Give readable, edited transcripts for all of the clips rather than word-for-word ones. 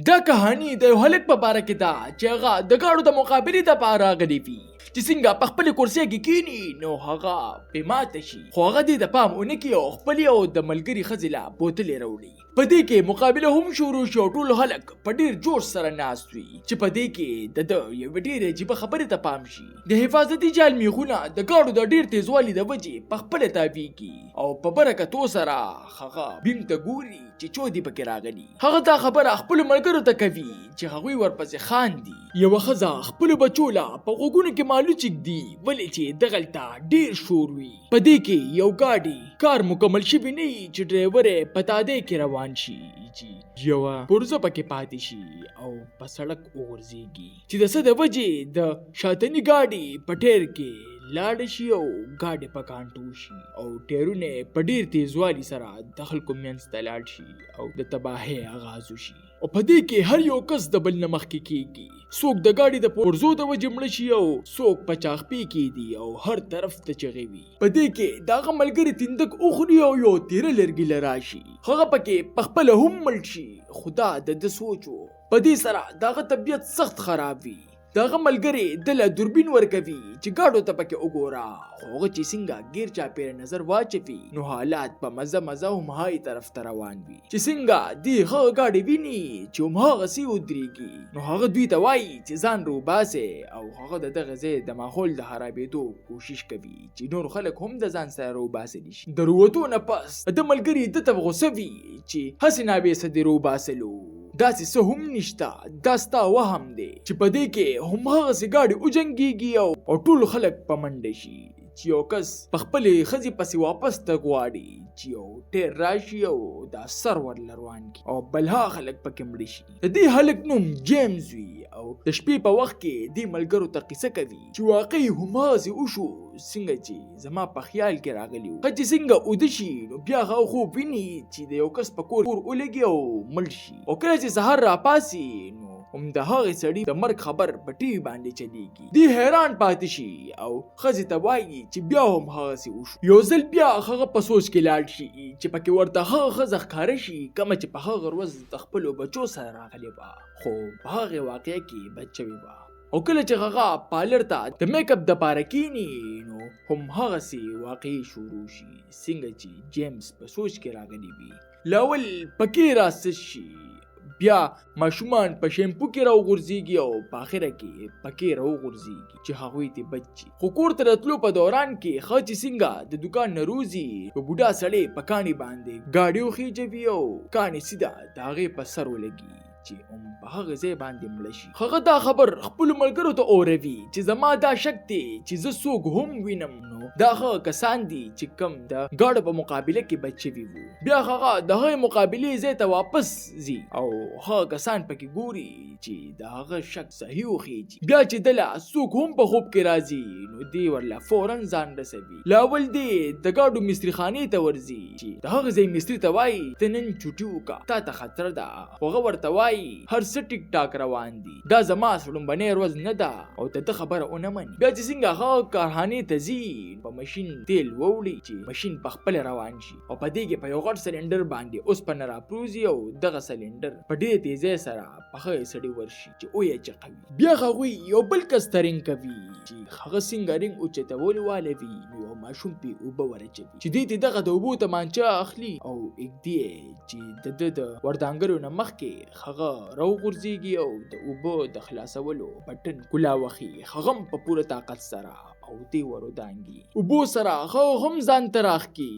دا کهانی د یو هلک په باره کې ده چې هغه د ګاډو د مقابلې دپاره راغلی وي، چې څنګه په خپلې کرسۍ کې کیني نو هغه پې ماته شي، خو هغه دې ته پام ونه کړي او خپلې او د ملګري ښځې له بوتلې راوړي. په دې کې مقابله هم شروع شي او ټول خلک په ډېر جوش سره ناست وي، چې په دې کې د ده یوې ډېرې عجیبه خبرې ته پام شي. د حفاظتي جال میخونه د ګاډو د ډېر تېزوالي د وجې په خپله تاویږي او په بره کتو سره هغه بیم ته ګوري چې چودي پکې راغلي. هغه دا خبره خپلو ملګرو ته کوي چې هغوی ورپسې خاندي. یوه ښځه خپلو بچو له په غوږونو کې مالوچ ږدي، ولې چې دغلته ډېر شور وي. په دې کې یو ګاډي کار مکمل شوي نه وي چې ډرایور یې په تادۍ کې روان شي چې یوه پرزه پکې پاتې شي او په سړک وغورځېږي، چې د څه د وجې د شاتني ګاډي په ټیر کې لاړه شي او ګاډی په کانټو شي او ټیرونه یې په ډېر تیزوالي سره د خلکو منځ ته لاړ شي او د تباهۍ اغاز وشي. او په دې کې هر یو کس د بل نه مخکې کیږي، څوک د ګاډي د پرزو د وجې مړه شي او څوک په چاخپې کې دي او هر طرف ته چغې وي. په دې کې د هغه ملګري تیندک وخوري او یو تیره لرګي له راشي، هغه پکې پخپله هم مړ شي، خو دا د ده سوچ و. په دې سره د هغه طبیعت سخت خراب وي. د هغه ملګری ده له دوربین ورکوي چې ګاډو ته پکې وګوره، خو هغه چې څنګه ګیر چاپېره نظر واچوي نو حالات په مزه مزه هم های طرف ته روان وي، چې څنګه دی هغه ګاډی ویني چې هم هغسې ودرېږي نو هغه دوی ته وایي چې ځان روباسئ، او هغه د دغه ځای د ماحول د خرابېدو کوشش کوي چې نور خلک هم د ځان سره روباسلی شي. د رووتو نه پس د ده ملګري ده ته غوسه وي چې هسې ناوې څه دې روباسلو، داسې څه هم نشته، دا ستا وهم دی، چې په دې کې هماغسې ګاډي وجنګېږي او ټول خلک په منډه شي، چې یو کس په خپلې ښځې پسې واپس تګ غواړي چې یو ټیر راشي او دا سر ورله روان کړي او بلها خلک پکې مړه شي. د دې هلک نوم جیمز وي او د شپې په وخت کې دې ملګرو ته قصه کوي چې واقعي هماغسې وشو څنګه چې زما په خیال کې راغلي وو. چې څنګه اوده شي نو بیا هغه خوب ویني چې د یو کس په کور اور ولګي او مړ شي، او کله چې سهار راپاڅي نو هم د هغې سړي د مرګ خبر په ټي وي باندې چلیږي. دی حیران پاتې شي او ښځې ته وایي چې بیا هم هغسې وشو. یو ځل بیا هغه په سوچ کې لاړ شي چې پکې ورته هغه ښځه ښکاره شي کومه چې په هغه ورځ د خپلو بچو سره راغلې وه، خو په هغې واقعه کې بچ شوې وه. او کله چې هغه پالر ته د میک اپ دپاره کیني نو هم هغسې واقعې شروع شي څنګه چې جیمز په سوچ کې راغلی وي. لاول پکې راسس شي، بیا ماشومان په شیمپو کې راوغورځېږي او په اخره کې پکې راوغورځېږي چې هغوی ترې بچ شي. خو کور ته د تلو په دوران کې ښه چې څنګه د دوکان نه روځي یو بوډا سړی په کاڼي باندې ګاډي وخېژوي او کاڼي سیده د هغې په سر ولګي چې هم په هغه ځای باندې مړه شي. هغه دا خبر خپلو ملګرو ته اوروي چې زما دا شک دی چې زه څوک هم وینم نو دا هغه کسان دي چې کوم د ګاډو په مقابله کې بچ شوي وو. بیا هغه د هغې مقابلې ځای ته واپس ځي او هغه کسان پکې ګوري چې د هغه شک صحیح وخیږي. بیا چې دله څوک هم په خوب کې راځي نو دی ورله فورا ځان رسوي. لاول دی د ګاډو مستري خانې ته ورځي چې د هغه ځای مستري ته وایي ته نن چوټي وکړه، تا ته خطر ده. خو هغه ورته وایي هر څه ټیک ټاک روان دي، دا زما ړومبنۍ ورځ نه ده، او د ده خبره ونه مني. بیا چې څنګه هغه کارخانې ته ځي په مشین تیل ووړي چې مشین په خپله روان شي، او په دې کې په یو غټ سلنډر باندې اوسپنه راپروځي او دغه سلنډر په ډېرې تیزۍ سره په هغې سړي ورشي چې ویې چقوي. بیا هغوی یو بل کس ته رینګ کوي چې هغه څنګه رینګ اوچتولو واله وي نو یو ماشوم پرې اوبه ورچوي چې دی ترې دغه د اوبو تمانچه اخلي او ږدي یې چې د ده د وردانګلو نه مخکې هغه راوغورځېږي او د اوبو د خلاصولو بټن کلا وخي، هغه هم په پوره طاقت سره، او دی ورودانګي اوبو سره هغه هم ځان ته راښکي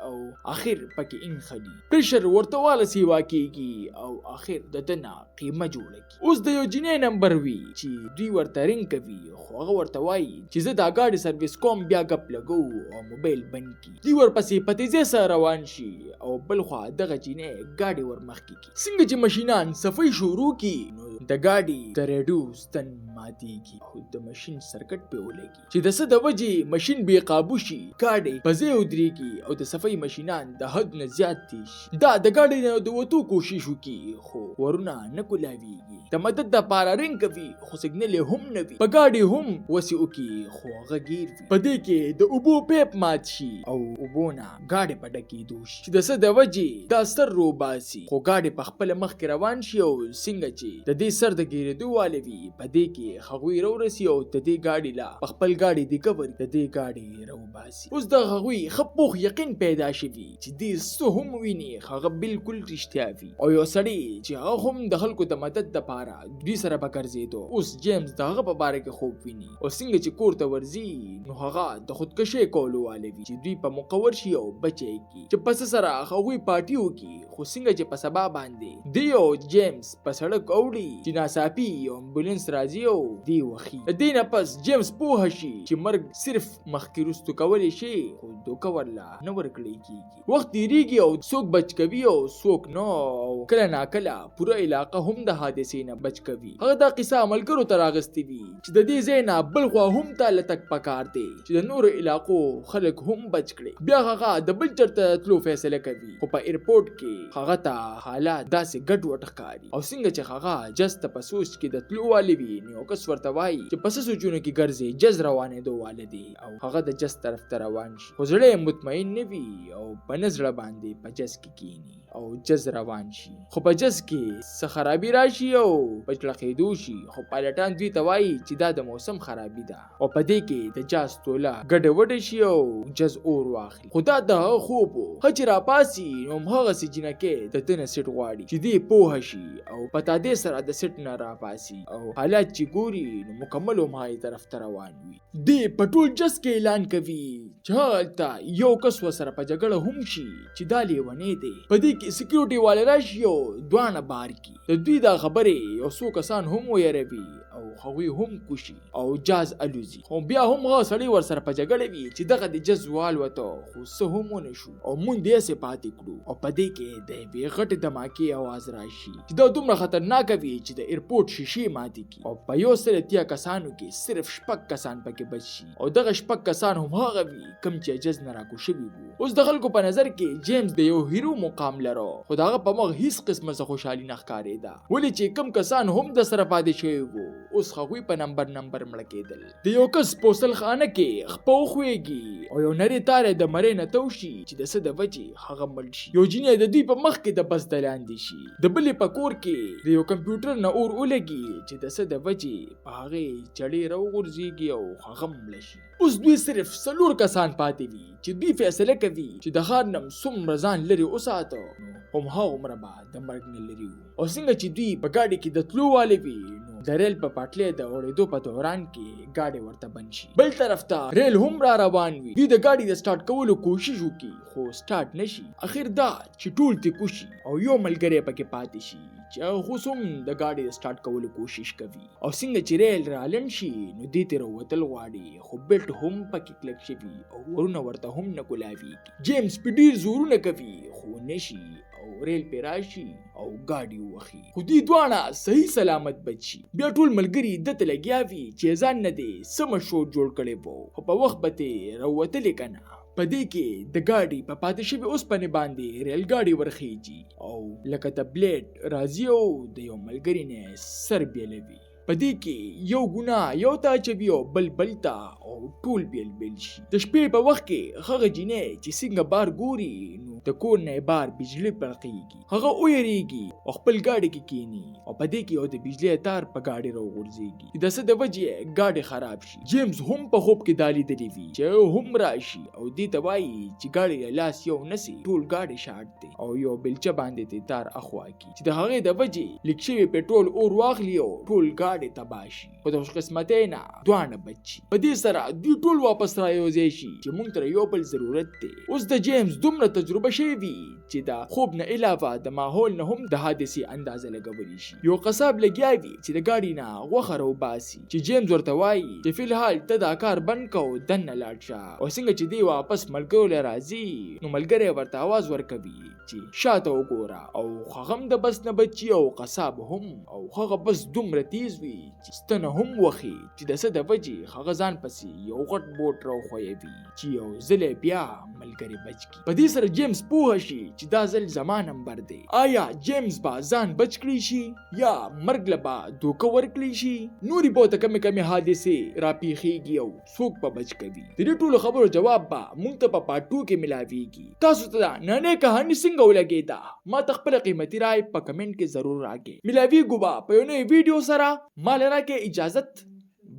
او اخر پکې انخلي، پریشر ورته واله سیوا کیږي او اخر د ده نه قیمه جوړه کړي. اوس د یو جینۍ نمبر وي چې دوی ورته رینګ کوي، خو هغه ورته وایي چې زه دا ګاډي سرویس کوم بیا ګپ لګوو، او موبایل بند کړي. دوی ورپسې په تیزۍ سره روان شي او بلخوا دغه جینۍ ګاډي ورمخکې کړي. څنګه چې مشینان صفايي شروع کړي نو د ګاډي د ریډیو ستن ماتیږي او د مشین سرکټ پرې ولګي چې د څه د وجې مشین بې قابو شي، ګاډی په ځای ودرېږي او د صفايي مشینان د حد نه زیات تیز شي. دا د ګاډي نه د وتو کوشش وکړي خو ورونه نه کولاویږي. د مدد دپاره رنګ کوي خو سګنل یې هم نه وي، په ګاډي هم وسې وکړي خو هغه ګیر وي. په دې کې د اوبو پیپ مات شي او اوبو نه ګاډی په ډکېدو شي چې د څه د وجې دا سر روباسي، خو ګاډی په خپله مخکې روان شي او څنګه چې د دې سر د ګیرېدو والی وي په دې کې هغوی راورسي او د دې ګاډي له په خپل ګاډي دیکه ورکړي، د دې ګاډي راوباسي. اوس د هغوی ښه پوخ یقین پیدا شوي چې دې څه هم ویني هغه بالکل رښتیا وي. او یو سړی چې هغه هم د خلکو د مدد دپاره دوی سره به ګرځېدو، اوس جیمز د هغه په باره کې خوب ویني او څنګه چې کور ته ورځي نو هغه د خودکشۍ کولو والی وي چې دوی په موقع ورشي او بچی یې کړي چې په څه سره هغوی پارټي وکړي. خو څنګه چې په سبا باندې دی او جیمز په سړک اوړي چې ناڅاپي یو امبولانس راځي او دی وخي. د دې نه پس جیمز پوه شي چې مرګ صرف مخکې وروستو کولی شي خو دوکه ورله نه ورکړی کیږي. وخت تیریږي او څوک بچ کوي او څوک نه، او کله ناکله پوره علاقه هم د حادثې نه بچ کوي. هغه دا قصه ملګرو ته راغستې وي چې د دې ځای نه بل خوا هم تا له تګ پکار دی چې د نورو علاقو خلک هم بچ کړي. بیا هغه د بل چرته د تلو فیصله کوي خو په ایرپورټ کې هغه ته حالات داسې ګډ وډ ښکاري او څنګه چې هغه جز ته په سوچ کې د تلو والي وي نو یو کس ورته وایي چې په څه سوچونو کې ګرځې، جز روانېدو واله دی، او هغه د جز طرف ته روان شي خو زړه یې مطمئن نه وي او په نه زړه باندې په جز کې کینی او جز روان شي. خو په جز کې څه خرابي راشي او په چړقېدو شي، خو پایلټان دوی ته وایي چې دا د موسم خرابي ده او په دې کې د جاز توله ګډه وډه شي او جز اور واخلي. خو دا د هغه خوب و، ښه چې راپاڅي نو همهغسې جینکۍ د ده نه سیټ غواړي چې دی پوه شي او په تادې سره د سیټ نه راپاڅي او حالات چې ګوري نو مکمل همهغې طرف ته روان وي. دی په ټول جز کې اعلان کوي چې هلته یو کس ورسره په جګړه هم شي چې دا لیونی دی. په دې کې سکیورټي والا راشي او دواړه بار کړي. د دوی دا خبرې یو څو کسان هم ویروي او هغوی هم کوشي او جاز الوزي. خو بیا هم هغه سړی ورسره په جګړه وي چې دغه د جز والوته خو څه هم ونه شو او مونږ دې هسې پاتې کړو. او په دې کې د یوې غټې دماکې اواز راشي چې دا دومره خطرناکه وي چې د ایرپورټ شیشې ماتې کړي او په 180 کسانو کې صرف 6 کسان پکې بچ شي او دغه 6 کسان هم هغه وي کوم چې جز نه راکو شوي وو. اوس د خلکو په نظر کې جیمز د یو هیرو مقام لرو خو د هغه په مخ هیڅ قسمه څه خوشحالي نه ښکارېده، ولې چې کم کسان هم د سره پاتې شوي وو اوس هغوی په نمبر نمبر مړه کېدل. د یو کس په غسلخانه کې خپه وښویږي او یو نری تار یې د مرۍ نه تو شي چې د څه د وجې هغه مړ شي. یو جینۍ د دوی په مخ کې د بس د لاندې شي. د بلې په کور کې د یو کمپیوټر نه اور ولګي چې د څه د وجې په هغې چړې راوغورځېږي او هغه مړه شي. اوس دوی صرف 4 کسان پاتې وي چې دوی فیصله کوي چې د ښار نه څومره ځان لرې وساته نو هم هغومره به د مرګ نه لرې وو. او څنګه چې دوی په ګاډي کې د تلو والي وي نو د ریل په پټلۍ د اوړېدو په دوران کې ګاډی ورته بند شي. بل طرف ته ریل هم را روان وي، دوی د ګاډي د سټارټ کولو کوشش وکړي خو سټارټ نه شي. اخر دا چې ټول ترې کوشي او یو ملګری پکې پاتې شي چې هغه اوس هم د ګاډي د سټارټ کولو کوشش کوي. او څنګه چې ریل رالنډ شي نو دې ترې راوتل غواړي خو بیلټ هم پکې کلک شوي او ورونه ورته هم نه کولاویږي. جیمز پې ډېر زورونه کوي خو نه شي او ریل پې راشي او ګاډي ووهي، خو دوی دواړه صحیح سلامت بچ شي. بیا ټول ملګري ده ته لګیا وي چې ځان نه دې څه مشور جوړ کړی وو خو په وخت به ترې راووتلې که نه. په دې کې د ګاډي په پاتې شوې اوسپنې باندې ریل ګاډي ورخیږي او لکه د بلیډ راځي او د یو ملګري نه سر بیلوي. په دې کې یو ګناه یو ته اچوي او بل بل ته او ټول بیل بیل شي. د شپې په وخت کې هغه جینۍ چې څنګه بار ګوري نو د کور نه یې بار بجلي پړقېږي، هغه ویرېږي او خپل ګاډي کې کینی او په دې کې یو د بجلۍ تار په ګاډي راوغورځېږي چې د څه د وجې یې ګاډی خراب شي. جیمز هم په خوب کې دا لیدلی وي چې هم راشي او دې ته وایي چې ګاډی له لاس یو نه سي، ټول ګاډی شارټ دی او یو بیلچه باندې ترې تار اخوا کړي چې د هغې د وجې لیک شوی پټرول اور واخلي او ټول ګاډی تباه شي. خو د خوشقسمتۍ نه دواړه بچ شي. په دې سره دوی ټول واپس را یو ځای شي چې موږ تر یو بل ضرورت دی. اوس د جیمز دومره تجربه شوې وي چې د خوب نه علاوه د ماحول نه هم د حادثې اندازه لګولی شي. یو قصاب لګیا وي چې د ګاډي نه غوښه راوباسي چې جیمز ورته وایي چې فلحال ته دا کار بند که او دننه لاړ شه. او څنګه چې دی واپس ملګرو له راځي نو ملګری ورته اواز ورکوي چې شاته وګوره او هغه هم د بس نه بچي او قصاب هم، او هغه بس دومره تیز وي چې ستنه هم وخي چې د څه د وجې هغه ځان پسې یو غټ بوټ راوښویوي چې یو ځلی بیا ملګری بچ کړي. په دې سره جیمز جیمز پوه شي چې دا ځل زما نمبر دی. آیا جیمز به ځان بچ کړی شي یا مرګ له به دوکه ورکړی شي؟ نورې به ورته کمې کمې حادثې راپیښیږي او څوک به بچ کوي؟ د دې ټولو خبرو جواب به مونږ ته په پارټ 2 کې ملاویږي. تاسو ته دا ننۍ کهاني څنګه ولګیده؟ ما ته خپله قیمتي رای په کمنټ کې ضرور راکړئ. ملاویږو به په یو نوې ویډیو سره. ما له راکړئ اجازت.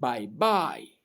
بای بای.